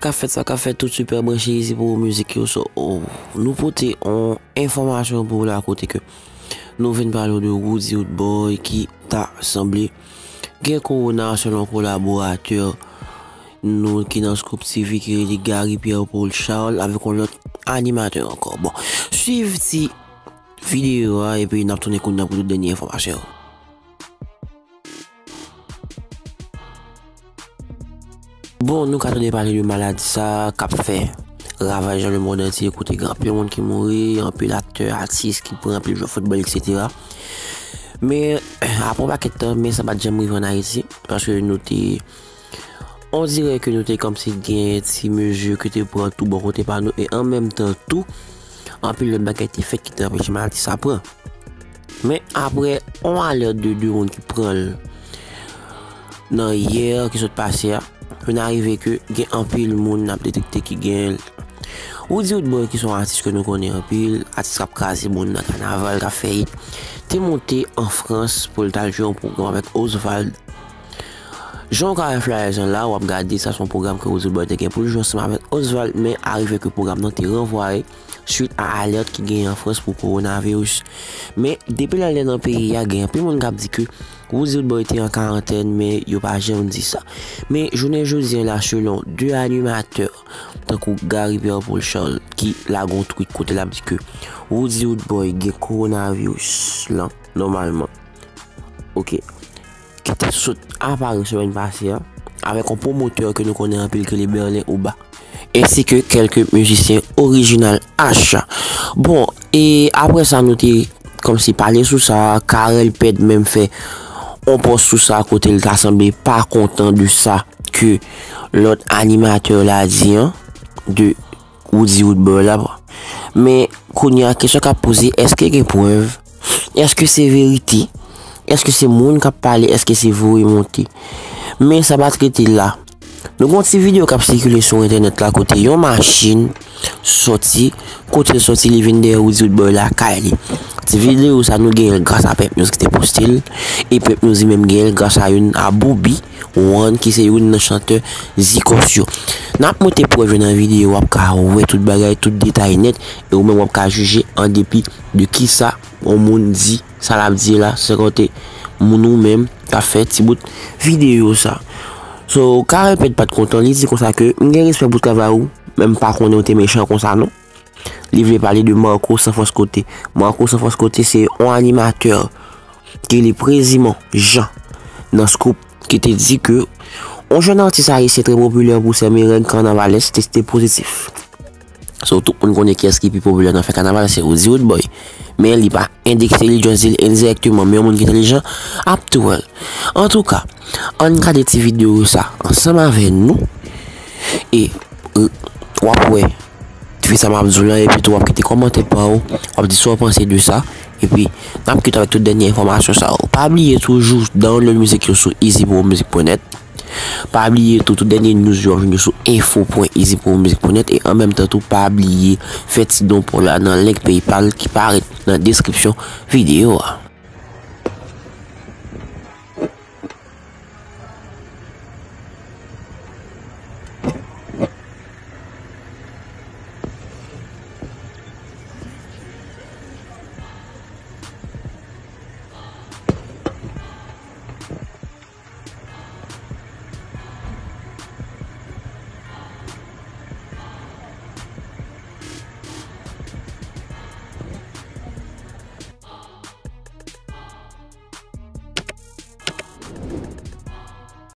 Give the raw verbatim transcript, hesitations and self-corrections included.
K ap fèt, sa k ap fèt, tout sipè branche izi pou mizik yo. So, oh, nou pote yon enfòmasyon pou w la kote ke nou vin pale w de Roody Roodboy ki ta sanble gen kowona selon kolaboratè nou ki nan Scoop T V ki rele Gary Pierre Paul Charles avèk yon lòt animatè ankò. Bon, swiv ti videyo a epi n ap tounen kounye a pou tout dènye enfòmasyon yo. Bon, nou ka tande pale de maladi sa k ap fè ravaj nan lemonn antye, kote gen anpil moun ki mouri, anpil aktè, atis ki pran, anpil jwè foutbòl, etsetera. Men, apre yon pakèt tan, men sa pa t janm rive ann Ayiti, paske nou te, on dirè ke nou te kòmsi gen ti mezi ki te pran tou bò kote pa nou, e an menm tan tou, anpil lòt bagay te fèt ki te anpeche maladi sa pran. Men apre yon alèt de de moun ki pran l nan yè ki sot pase a, vin arive ke gen anpil moun n ap detekte ki gen l. Roody Roodboy ki se yon atis ke nou konnen anpil, atis k ap kraze moun nan kanaval, k ap fè it, te monte an Frans pou l t al jwe yon pwogram avèk Oswald. Jan w ka wè flyers lan la, w ap gade sa se yon pwogram ke Roody Roodboy te gen pou l jwe ansanm avèk Oswald, men arive ke pwogram nan te ranvwaye swit a alèt ki genyen an Frans pou kowonaviris. Men depi lè l nan peyi a, gen anpil moun k ap di ke Roody Roodboy te an karantèn, men yo pa janm di sa. Men jounen jodi a la, selon de animatè, tankou Gary Pierre Paul Charles, ki lage yon tweet kote l ap di ke Roody Roodboy gen kowonaviris lan nòmalman. Oke. Ki te sot aparèt semèn pase a, avèk yon pwomotè ke nou konnen anpil ki rele Berlin Oba, ensi ke kèlke mizisyen Original H. Bon, e apre sa, nou te kòmsi pale sou sa, Carel Pèd menm fè yon pòs sou sa, kote l ta sanble pa kontan de sa ke lòt animatè la di an, de Roody Roodboy la. Men kounye a, kesyon k ap poze, èske gen prèv? Èske se verite? Èske se moun k ap pale? Èske se voye monte? Men sa pa t rete la. Nou gen yon ti videyo k ap sikile sou entènèt la kote yon machin sòti, kote l sòti, li vin dèyè Roody Roodboy lakay li. Ti videyo sa nou genyen l gras a Pep News ki te poste l, e Pep News li menm genyen l gras a youn a Booby One ki se youn nan chantè Zikòs yo. N ap mete prèv yo nan videyo, w ap ka wè tout bagay, tout detay nèt, e ou menm w ap ka jije an depi de kisa yon moun di, sa l ap di la, se kote moun ou menm k ap fè ti bout videyo sa. So, Carel Pèd pa t kontan, li di konsa ke, "M gen respè pou travay ou, men m pa konnen ou te mechan konsa non." Li vle pale de Marco Sans Force Côté. Marco Sans Force Côté se yon animatè ki li preziman Jean nan Scoop ki te di ke yon jèn atis ayisyen trè popilè pou sè mereng kanavalès teste pozitif. So, tout moun konnen kiyès ki pi popilè nan fè kanaval, se Roody Roodboy. Men li pa endekse, li just di l endirèkteman, men yon moun ki entèlijan ap tou wè l. Antouka, ann gade ti videyo sa ansanm avè nou. E, e, w ap wè ti fi sa m ap di w lan, epi tou w ap kite kòmantè pa w, w ap di sa w panse de sa. Epi, n ap kite w avèk tout dènye enfòmasyon sa yo. Pa bliye toujou download mizik yo sou easy pro music point net. Pa bliye tou, tout dènye news yo w ap jwenn yo sou info point easy pro music point net. E an menm tan tou, pa bliye fè ti don pa w la nan link PayPal ki parèt nan deskripsyon videyo a.